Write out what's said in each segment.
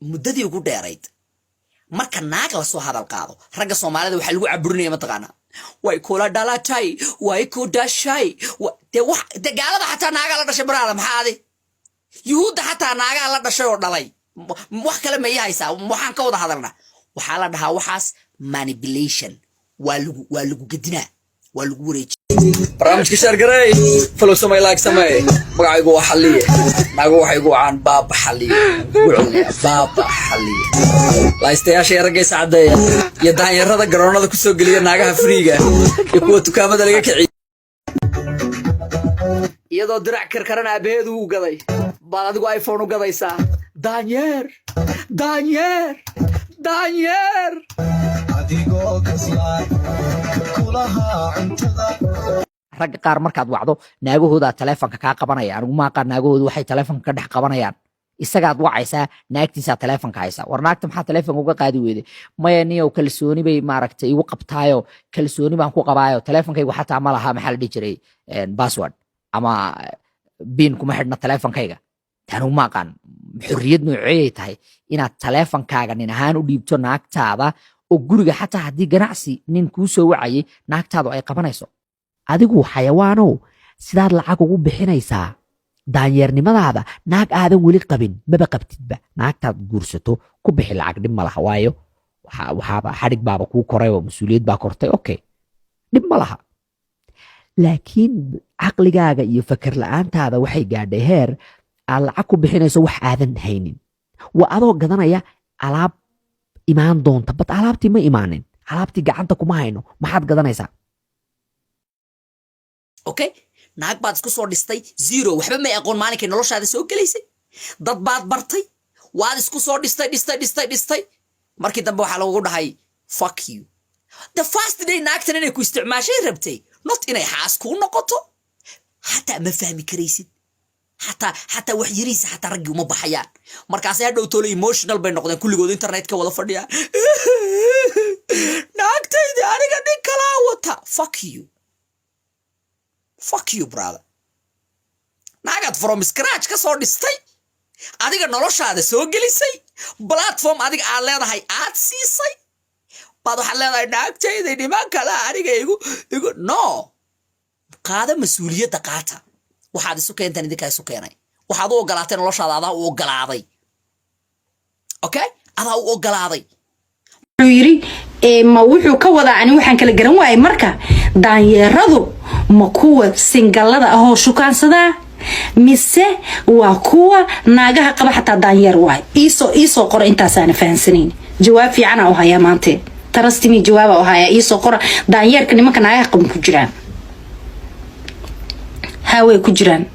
Muddadii ugu dheerayd marka naag lasoo hadal qaado, ragga Soomaalida waxaa lagu caburinaya, mataqaanaa, "Way kula dhalatay, way ku dhashay." Dee wax dee gaalada xataa naagaa la dhashay, baraada. Maxaa adi? Yuhuudda xataa naagaa la dhashay oo dhalay. Wax kale ma ii haysaa? Waxaan ka wada hadalnaa, waxaa la dhahaa waxaas manipulation. Waa lagu gedinaa, waa lagu wareejiya. Barnaamijka share garey, follow samey, like samey. Magacaygu waa Xalliye, naagu waxay igu wacaan Baaba Xalliye. Ugu celinayaa, Baaba Xalliye. Laaystayaasha iyo raggaysa caddeeya iyo daanyarada garoonada kusoo geliya naagaha free-ga iyo kuwa dukaamada laga kiciy, iyadoo dirac karkaran aabaheedu uu gaday baad adigu iPhone u gadaysaa. Daanyeer, daanyeer, daanyeer. Adigoo kaslaa kulahaa cuntada. Ragga qaar markaad wacdo, naagahoodaa taleefonka kaa qabanaya. Anigu ma aqaan naagahoodu waxay taleefonka ka dhex qabanayaan. Isagaad wacaysaa, naagtiisaa taleefonka haysa. "War naagta maxaa taleefonka uga qaadi weyday?" "Maya niyow, kalsooni bay maaragtay igu qabtaayo, kalsooni baan ku qabaayo. Taleefonkaygu xataa ma laha, maxaa la dhihi jiray, password ama PIN kuma xidhna taleefonkayga." Anigu ma aqaan xorriyad nooceeyay tahay inaad taleefonkaaga nin ahaan u dhiibto naagtaada, oo guriga xataa haddii ganacsi nin kuu soo wacayay naagtaadu ay qabanayso. Adigu xayawaanow, sidaad lacag ugu bixinaysaa daanyeernimadaada naag aadan weli qabin? Maba qabtidba. Naagtaad guursato ku bixi lacag, dhib ma laha. Waayo, waxaaba xadhig baaba kuu koray oo mas-uuliyad baa kortay. Okay, dhib ma laha. Laakiin caqligaaga iyo fakar la-aantaada waxay gaadhay heer aad lacag ku bixinayso wax aadan haynin. Waa adoo gadanaya alaab imaan doonta, but alaabtii ma imaanin, alaabtii gacanta kuma hayno. Maxaad gadanaysaa? Okay, naag baad isku soo dhistay zero, waxba may aqoon maalinkay noloshaada soo gelaysay. Dad baad bartay, waad isku soo dhistay, dhistay, dhistay, dhistay. Markii dambe waxaa lagugu dhahay, "Fuck you." The first day naagtan inay ku isticmaashay rabtay, not inay xaas kuu noqoto. Xataa ma fahmi karaysid, xataa wax yariisa xataa raggii uma baxayaan. Markaasay hadhow toole emotional bay noqdeen kulligood, internetka wada fadhiyaan, "Naagtaydi aniga nin kalaa wata." Fuck you, fuck you, brother. Naagaad from scratch ka soo dhistay, adiga noloshaada soo gelisay, platform adiga aad leedahay aad siisay, baad waxaad leedahay, "Naagtayda niman kale aniga igu." No, qaada mas-uuliyadda, qaata. Waxaad isu keentaan idinkaa isu keenay. Waxaad u ogolaatay noloshaada, adaa u ogolaaday. Okay, adaa u ogolaaday. Wuxuu yidhi, ma wuxuu ka wadaa, ani waxaan kala garan waayay, marka daanyeeradu ma kuwa single-ada ahoo shukaansadaa mise waa kuwa naagaha qaba? Xataa daanyeer waay. Iisoo qora, intaasaana fahansanayn. Jawaab fiicana u hayaa maante, trust me, jawaaba u hayaa. Iisoo qora, daanyeerka nimanka naagaha qaban ku jiraan? Haway ku jiraan,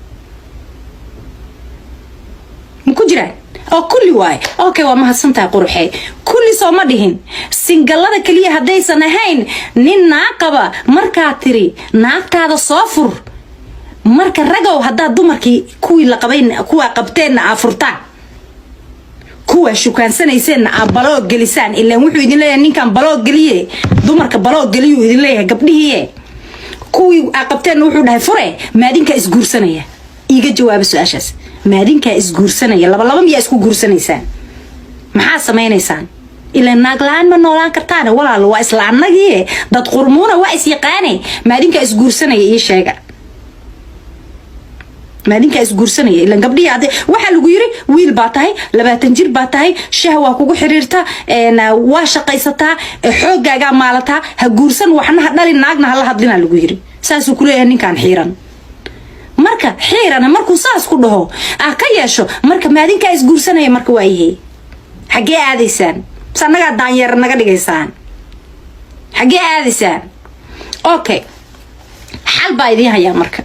ma ku jiraan? Oo kulli waaye. Okay, waa mahadsantahay, quruxee. Kulli soo ma dhihin, single-ada keliya haddaysan ahayn. Nin naag qaba markaa tiri, "Naagtaada soo fur." Marka ragow, haddaad dumarkii kuwii la qabay, kuwaa qabteenna aa furtaan, kuwa shukaansanayseena aa block gelisaan, ilaan wuxuu idin leeyahay ninkan block geliye, dumarka block geliyuu idin leeyahay, gabdhihiie kuwii aa qabteenna wuxuu dhahay fure. Maadinkaa isguursanaya? Iiga jawaaba su-aashaas. Maadinkaa isguursanaya? Laba laba miyaa isku guursanaysaan? Maxaa samaynaysaan? Ilaa naag la-aan ma noolaan kartaane. Walaalo, waa isla annagie, dad qurmuuna waa is yaqaane. Maadinkaa isguursanaya? Ii sheega, maadinkaa isguursanaya? Ilan gabdhihii ade waxaa lagu yiri, wiil baa tahay, 20 jir baa tahay, shah waa kugu xiriirta, waa shaqaysataa, xooggaagaa maalataa, ha guursan, waxna ha dhalin, naagna hala hadlina lagu yiri. Saasuu kuleeyahay ninkaan xiiran. Marka xiirana markuu saas ku dhaho ah ka yeesho, marka maadinkaa isguursanaya? Marka waayahay, xaggee aadaysaan? Bas annagaa daanyeer naga dhigaysaan? Xaggee aadaysaan? Okay, xal baa idiin hayaa. Marka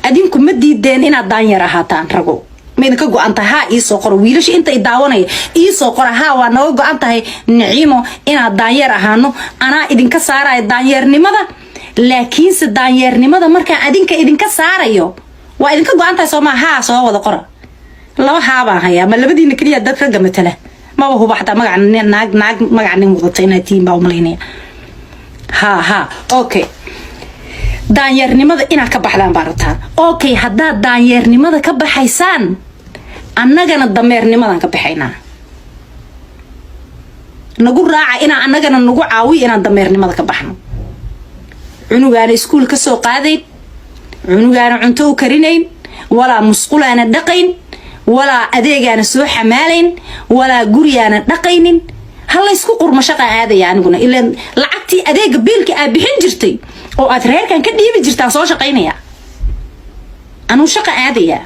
adinku ma diideen inaad daanyeer ahaataan? Rago, ma idinka go-an tahay? Haa iisoo qoro. Wiilasha inta i daawanaya, iisoo qora: "Haa, waa naga go-an tahay, Niciimo, inaad daanyeer ahaano." Anaa idinka saaraya daanyeernimada, laakiinse daanyeernimada markaan adinka idinka saarayo, waa idinka go-an tahay, soomaa? Haa soo wada qora. Laba haa baan hayaa. Ma labadiina keliya dad ragga matala? Maba huba xataa magaca naag, naag magaca nin wadata inaad tihiin baa umalaynaya. Ha, okay, daanyeernimada inaad ka baxdaan baa rabtaan. Okay, haddaad daanyeernimada ka baxaysaan, annagana dameernimadan ka baxaynaa. Nagu raaca inaa annagana nagu caawiyo inaan dameernimada ka baxno. Cunugaana iskuul ka soo qaadayn, cunugaana cunto u karinayn, walaa musqulaana dhaqayn, walaa adeegaana soo xamaalayn, walaa gurigaana dhaqaynin. Ha laysku qurmo. Shaqaan aadaya aniguna, ilaan lacagtii adeega biilka aad bixin jirtay oo aad reerkan ka dhiibi jirtaan soo shaqaynaya. Anuu shaqa aadayaa.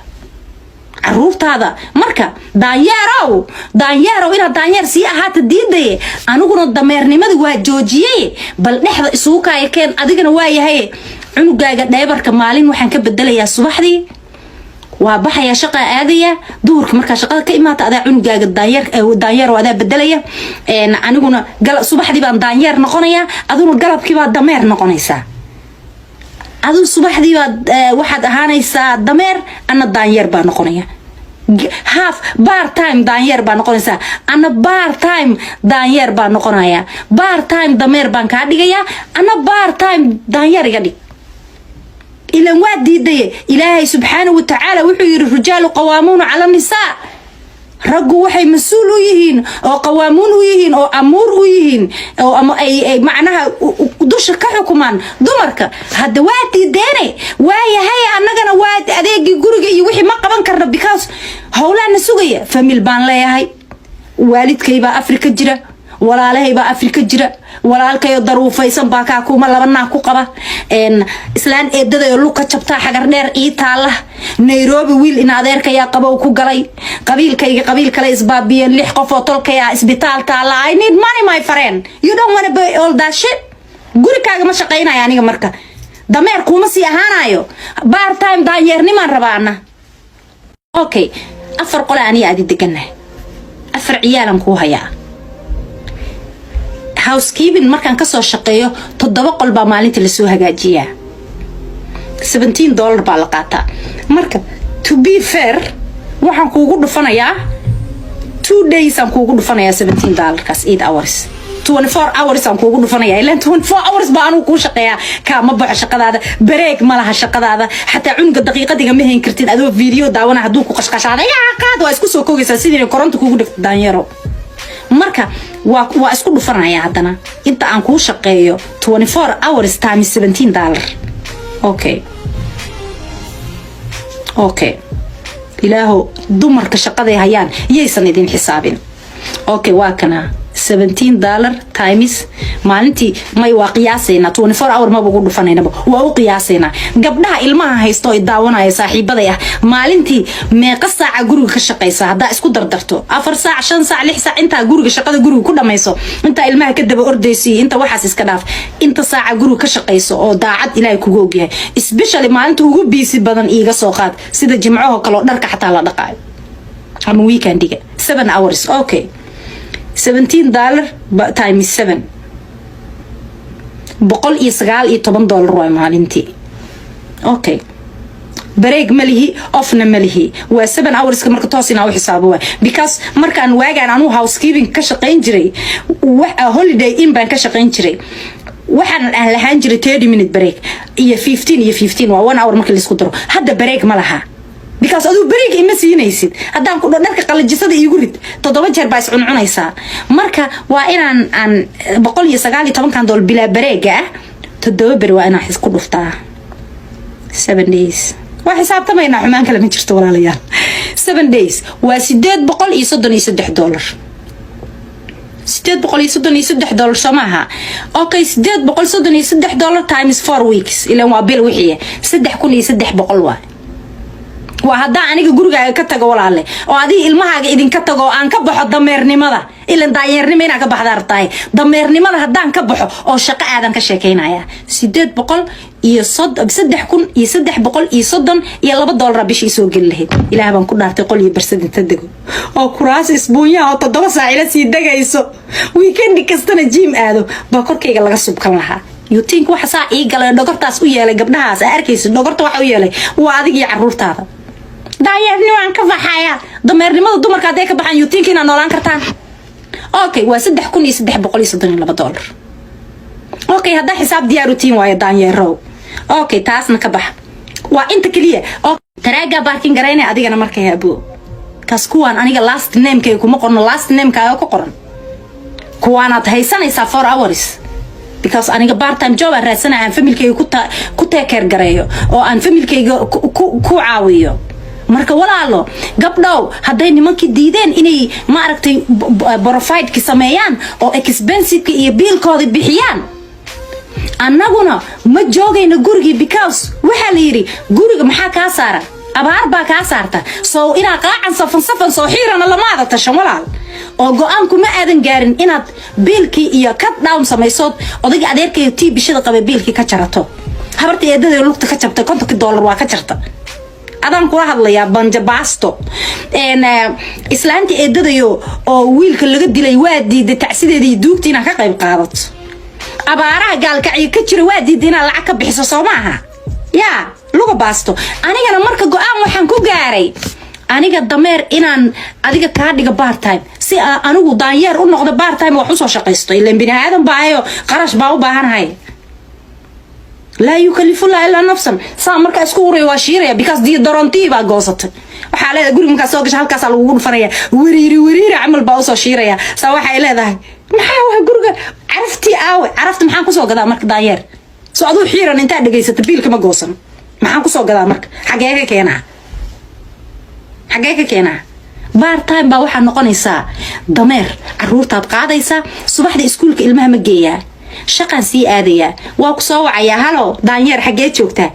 Caruurtaada marka, daanyeerow, daanyeerow, inaad daanyeer sii ahaata diidaye, aniguna dameernimada waa joojiyey. Bal dhexda isugu kaaya keen. Adigana waa yahay cunugaaga diaperka maalin waxaan ka bedelayaa subaxdii. Waa baxayaa, shaqaa aadaya. Duhurka markaa shaqada ka imaata, adaa cunugaaga daanyeer, daanyeer adaa bedelaya. Aniguna subaxdii baan daanyeer noqonayaa, aduna galabkii baa dameer noqonaysaa. Aduu subaxdii baad waxaad ahaanaysaa dameer, ana daanyeer baa noqonaya. Half part time daanyeer baa noqonaysaa, ana part time daanyeer baa noqonaya. Part time dameer baan kaa dhigayaa, ana part time daanyeer iga dhig. Ilan waa diidaye. Ilaahay subxaana wa tacaala wuxuu yidhi: "رجال قوامون على النساء." Raggu waxay mas-uul u yihiin oo qawaamuun u yihiin oo amuur u yihiin oo ama ay macnaha dusha ka xukumaan dumarka. Hadda waa diideene. Waayahay, annagana waa adeegii guriga iyo wixii ma qaban karno, because howlaana sugaya. Family baan leeyahay, waalidkaybaa Afrika jira, walaalahaybaa Afrika jira, walaalkayo daruufaysan baa kaa kuma laba naag ku qaba, islaan eedadayo luka jabtaa xagar dheer ii taala Nairobi. Wiil in adeerkayaa qabow ku galay, qabiilkayga qabiil kale isbaabiyeen, lix qof oo tolkaya isbitaal taala. I need money, my friend. You don't wanna pay all that shit. Gurikaaga ma shaqaynayo aniga. Marka dameer kuuma sii ahaanayo, part time daanyeernimaan rabaana. Okay, afar qole aniga aadi deganahay, afar ciyaalan kuu hayaa. Housekeeping markaan kasoo shaqeeyo, toddoba qol baa maalintii lasoo hagaajiyaa, $17 baa la qaataa. Marka, to be fair, waxaan kuugu dhufanayaa 2 days aan kuugu dhufanayaa $17kaas, 8 hours, 24 hours aan kuugu dhufanayaa. Ilaan 24 hours baa anugu kuu shaqeeyaa. Kaama baxo shaqadaada, break ma laha shaqadaada. Xataa cunuga daqiiqadiga ma hayn kartid. Adoo video daawana hadduu ku qashqashaada, yaa qaad, waa isku soo kogaysaa sidii koronta kuugu dhigto, daanyaro. Marka waa isku dhufanaya haddana inta aan kuu shaqeeyo, 24 hours times $17. Okay, ilaahow dumarka shaqaday hayaan yaysan idin xisaabin. Okay, waa kana $17 times maalintii. May, waa qiyaasaynaa, 24 hour maba ugu dhufanaynaba, waa u qiyaasaynaa. Gabdhaha ilmaha haysto oo daawanaya, saaxiibaday ah, maalintii meeqa saaca guriga ka shaqaysa? Haddaa isku dardarto 4 saac, 5 saac, 6 saac, intaa guriga shaqada guriga ku dhamayso, intaa ilmaha ka daba ordayso iyo inta waxaas iska dhaaf, inta saaca guriga ka shaqayso oo daacad Ilaahay kugu ogyahay, especially maalinta ugu busy badan iiga soo qaad, sida jimcahoo kale oo dharka xataa la dhaqaayo ama weekendiga, 7 hours. Okay, $17 times 7, $119 waay maalintii. Okay, break ma lihi, offna ma lihi, waa 7 hourska. Marka toos inaa u xisaabo waay, because markaan waagaan anuu housekeeping ka shaqayn jiray, Holiday Inn baan ka shaqayn jiray, waxaan aan lahaan jiray 30 minute break iyo 15 iyo 15, waa 1 hour marka laisku daro. Hadda break ma laha, because aduu break ima siinaysid. Haddaan ku dharka qalajisada iigu rid, toddoba jeer baa iscuncunaysaa. Marka waa inaan aan 119-kan doollar bilaa breakga ah 7 beri waa inaan isku dhuftaa, 7 days. Waa xisaabtamaynaa, xumaan kale ma jirto, walaalayaal. 7 days waa $833, $833, soo maaha? Okay, $833 times 4 weeks, ilan waa bil wixii, 3,300 waay. Waa haddaa aniga gurigaaga ka tago, walaale, oo adiga ilmahaaga idinka tago oo aan ka baxo dameernimada. Ilan daanyeernima inaan ka baxda rabtahay. Dameernimada haddaan ka baxo oo shaqo aadan ka sheekaynaya, sideed boqol iyo $3,332 bishii soo geli lahayd. Ilaah baan ku dhaartay, qol iyo barsad inta dego oo kuraas isbuunyaha oo 7 saac ila sii degayso, weekendi kastana gym aado, baa korkayga laga subkan lahaa. You think waxa saa ii galay, dhogortaas u yeelay gabdhahaas aa arkaysa, dhogorta waxa u yeelay waa adig iyo caruurtaada. Daanyeernimaan ka baxaya, dameernimada dumarka hadday ka baxaan, you think inaad noolaan kartaan? Okay, waa $3,332. Okay, haddaa xisaab diyaar u tihiin waayo, daanyeerow. Okay, taasna ka bax, waa inta keliya. Taraagaa parking garaynaya adigana markay abo kaas kuwaan aniga last namekayga kuma qorno, last namekaaga ku qoran. Kuwaanaad haysanaysaa 4 hours, because aniga part time job aan raadsanaya, aan familkayga ku take care gareeyo oo aan familkayga ku caawiyo. Marka walaalo gabdhow, hadday nimankii diideen inay, maaragtay, provide-ki sameeyaan oo expensive iyo biilkooda bixiyaan, annaguna ma joogayno gurigii, because waxaa la yidhi, guriga maxaa kaa saara? Abaar baa kaa saarta. Soo inaa qaacan safan safan soo xiirana lamaada tashan, walaal, oo go-aanku ma aadan gaarin inaad biilkii iyo cut down samaysood, odayga adeerkay tii bishada qabay biilkii ka jarato, habarta eedada lugta ka jabtay $50 waa ka jarta. Adaan kula hadlayaa, banjabaasto. Islaanta eedadayo oo wiilka laga dilay waa diiday tacsideeda iyo duugta inaad ka qayb qaadato. Abaaraha Gaalkacyo ka jira waa diiday inaad lacag ka bixiso, soo maaha? Yaa luga baasto. Anigana marka go-aan waxaan ku gaaray, aniga dameer, inaan adiga kaa dhiga part time, si aan anigu daanyeer u noqdo, part time wax usoo shaqaysto. Ilaan bini aadan baahayo, qarash baa u baahanahay. Laa yukallifullah illaa nafsan. Saa markaa isku uraya waa shiiraya, because deodorant-ii baa goosatay. Waxaa leedahay, guriga markaa soo gasha, halkaasaa lagugu dhufanaya, wariiri wariiri camal baa usoo shiiraya. Saa waxay leedahay, maxaa waa guriga caraftii? Aawe carafta? Maxaan kusoo gadaa marka, daanyeer? So aduu xiiran intaa dhegaysata biilka ma goosan. Maxaan kusoo gadaa marka? Xagee ka keenaa? Xagee ka keenaa? Part time baa waxaa noqonaysaa dameer. Caruurtaad qaadaysaa subaxda iskuulka, ilmaha ma geeyaa, shaqaan sii aadayaa, waa ku soo wacayaa: "Hello daanyeer, xaggee joogtaa?"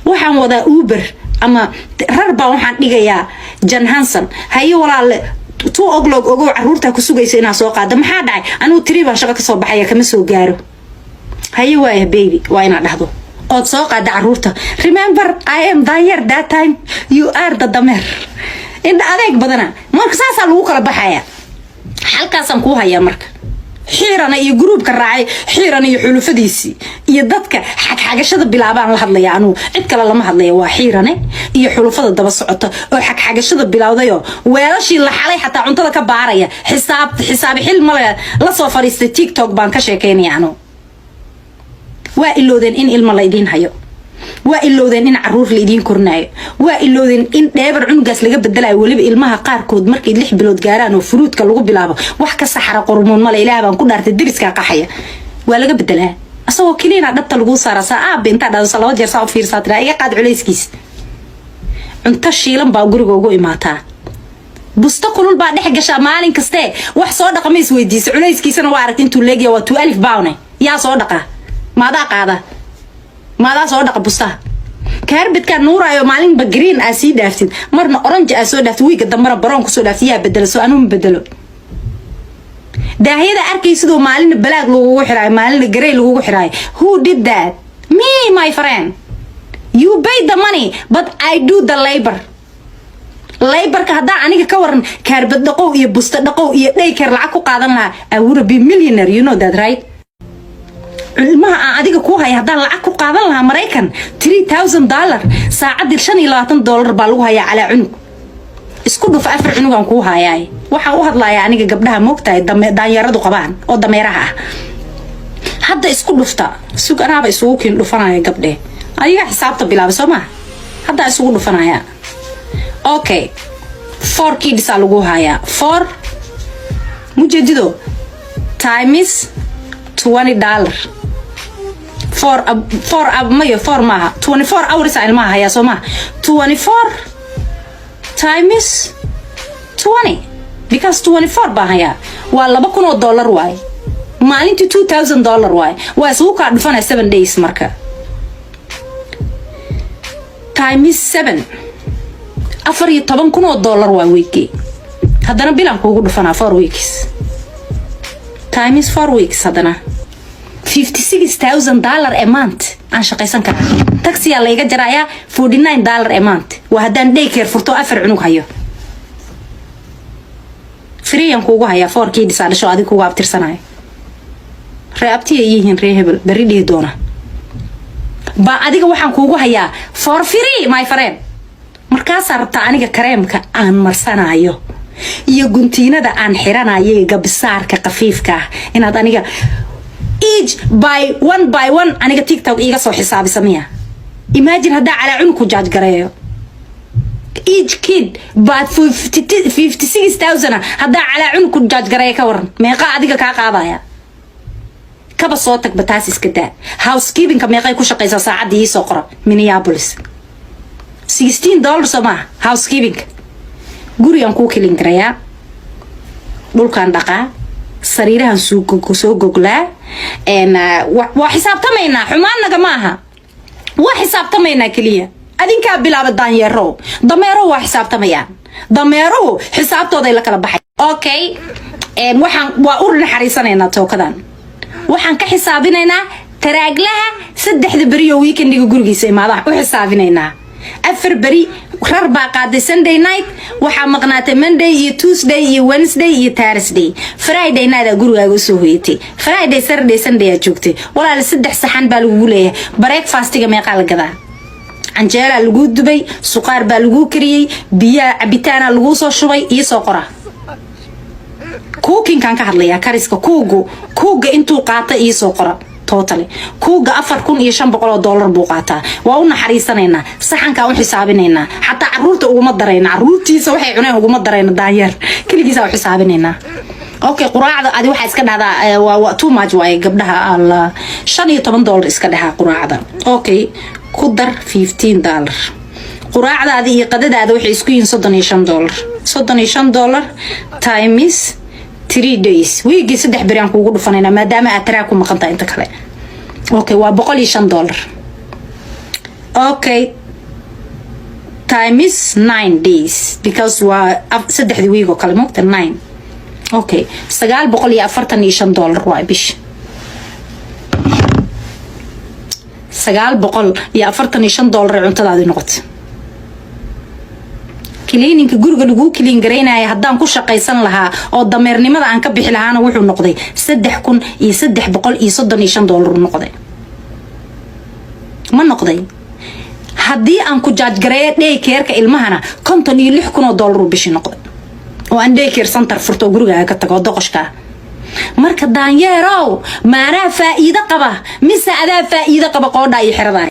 "Waxaan wadaa Uber ama rar baa waxaan dhigayaa Jan Hanson." "Haye walaale, 2 o'clock ogow, caruurtaa ku sugaysa inaa soo qaada." "Maxaa dhacay? Anigu 3 baan shaqo kasoo baxaya, kama soo gaaro." "Haye waaya baby," waa inaad dhahdo ood soo qaada caruurta. Remember, I am daanyeer that time, you are the dameer. Indha adeeg badana. Marka saasaa lagu kala baxaya. Halkaasaan kuu hayaa. Marka Xiirana iyo group-ka raacay, Xiirana iyo xulufadiisii iyo dadka xagxagashada bilaabaan la hadlaya. Anugu cid kale lama hadlaya, waa Xiirane iyo xulufada daba socota oo xagxagashada bilowdayoo weelashii la xalay xataa cuntada ka baaraya, xisaab xisaabi xil male la soo fadhiistay TikTok baan ka sheekaynaya anugu. Waa iloodeen in ilmo la idiin hayo, waa ilowdeen in caruur la idiin kornaayo, waa ilowdeen in dheebar cunugaas laga bedelayo. Weliba ilmaha qaarkood markay 6 bilood gaaraan oo furuudka lagu bilaabo, wax ka saxara qormuun male. Ilaah baan ku dhaartay, deriskaa qaxaya. Waa laga bedelaa asagoo keliina dhabta laguu saara. Saa aaba intaa dhadasa laba jeer saa u fiirsaa, tiraa iga qaad culayskiis. Cunto shiilan baa guriga ugu imaataa, busto kulul baa dhex gashaa maalin kaste. Wax soo dhaqa ma isweydiisa? Culayskiisana waa aragta intuu leegya, waa 12 pound. Yaa soo dhaqa? Maadaa qaada? Maadaa soo dhaqa bustaha? Carpet-kaa nuuraayo, maalinba green aa sii dhaaftid, marna orange aa soo dhaaftid, wiiga dambena brown kusoo dhaaftid. Yaa bedela? Soo anuu ma bedelo. Daahyada arkay sidoo maalina black lagugu xiraayo, maalina grey lagugu xiraayo. Who did that? Me, my friend. You pay the money, but I do the labor. Labor-ka haddaa aniga ka waran carpet dhaqow iyo busta dhaqow iyo daycare lacag ku qaadan lahaa, I would be millionaire, you know that, right? Ilmaha aan adiga ku haya haddaan lacag ku qaadan lahaa Maraykan, $3,000 saacaddii, $25 baa lagu hayaa calaa cunug. Isku dhuf, afar cunugaan kuu hayaay. Waxaan u hadlayaa aniga gabdhaha moogtahay daanyaradu qabaan oo dameeraha ah. Hadda isku dhufta. Sug, anaaba isugu kiin dhufanaya. Gabdhe, adiga xisaabta bilaabay, soo maa? Haddaa isugu dhufanaya. Okay, four kids aa lagu hayaa. Four mujeedido times $20, four, four mayo, four maaha, 24 hours aa ilmaha hayaa, soo maha? 24 times 20, because 24 baan hayaa, waa $2,000 waaye. Maalintii $2,000 waaye. Waa isugu kaa dhufanaya 7 days. Marka times 7, $14,000 waa weekii. Haddana bilan kuugu dhufanaa, 4 weeks times 4 weeks, haddana $56,000 a month aan shaqaysan karaa. Tax-iyaa layga jarayaa, $49 a month. Waa haddaan daycare furto, afar cunug hayo. Free-yan kuugu hayaa four kids aa dhasho, adig kugu abtirsanayo. Ree abtiya yihiin, ree hebel berri dhihi doona baa adiga waxaan kuugu hayaa for free, my friend. Markaasaa rabtaa aniga kareemka aan marsanayo iyo guntiinada aan xiranayo iyo gabisaarka khafiifka ah inaad aniga each by one by one aniga TikTok iiga soo xisaabisa miya? Imagine haddaa calaa cunug ku charge gareeyo. Each kid baad 56,000. Haddaa calaa cunug ku charge gareeya, ka waran? Meeqa adiga kaa qaadaya? Kaba soo tagba, taas iska daa. Housekeepingka meeqay ku shaqaysaa saacaddii? Iisoo qora. Minneapolis $16 soo maaha housekeepingka? Gurigaan kuu clean garayaa, dhulkaan dhaqaa, sariirahan soo goglaa. Waa xisaabtamaynaa, xumaannaga maaha, waa xisaabtamaynaa keliya. Adinkaa bilaaba, daanyeerow, dameerow. Waa xisaabtamayaan dameeruhu, xisaabtooday la kala baxay. Okay, waxaan waa u naxariisanaynaa tookadan. Waxaan ka xisaabinaynaa taraaglaha 3da beri oo weekendiga gurigiisa imaadaha u xisaabinaynaa. 4 beri rar baa qaaday. Sunday night waxaa maqnaatay, Monday iyo Tuesday iyo Wednesday iyo Thursday. Friday night aa gurigaaga usoo hoyatay. Friday, Saturday, Sunday aa joogtay. Walaal, saddex saxan baa lagugu leeyahay. Breakfastiga meeqaa la gadaa? Canjeelaa laguu dubay, suqaar baa laguu kariyey, biyaa cabitaana laguu soo shubay. Iyo soo qora cookingkaan ka hadlayaa, kariska. Kuugu kuuga intuu qaata iisoo qora. Totally kuuga $4,500 buu qaataa. Waa u naxariisanaynaa, saxankaa u xisaabinaynaa. Xataa caruurta uguma darayna, caruurtiisa waxay cuneen uguma darayna. Daanyeer keligiisa u xisaabinaynaa. Okay, quraacda adi waxaa iska dhahdaa waa too much waaye gabdhaha. Alla, $15 iska dhahaa quraacda. Okay, ku dar $15. Quraacdaada iyo qadadaada waxay isku yihiin $35. $35 times 3 days, wiigii 3 beri aan kuugu dhufanayna, maadaama aad taraa ku maqan tahay inta kale. Okay, waa $105. Okay, times 9 days, because waa saddexdii wiig oo kale mogta, nine. Okay, $945 waa bisha. $945 ay cuntadaadi noqotay. Cleaningka guriga laguu clean garaynaya haddaan ku shaqaysan lahaa oo dameernimada aan ka bixi lahaana, wuxuu noqday $3,335 noqday. Ma noqday? Haddii aan ku charge gareeyo daycareka ilmahana, $56,000 uu bishii noqday, oo aan daycare center furto oo gurigaaga ka tago oo doqoshkaa. Marka daanyeerow, maanaa faa'iido qaba mise adaa faa'iido qaba? Qoodhaa iyo xeradaa.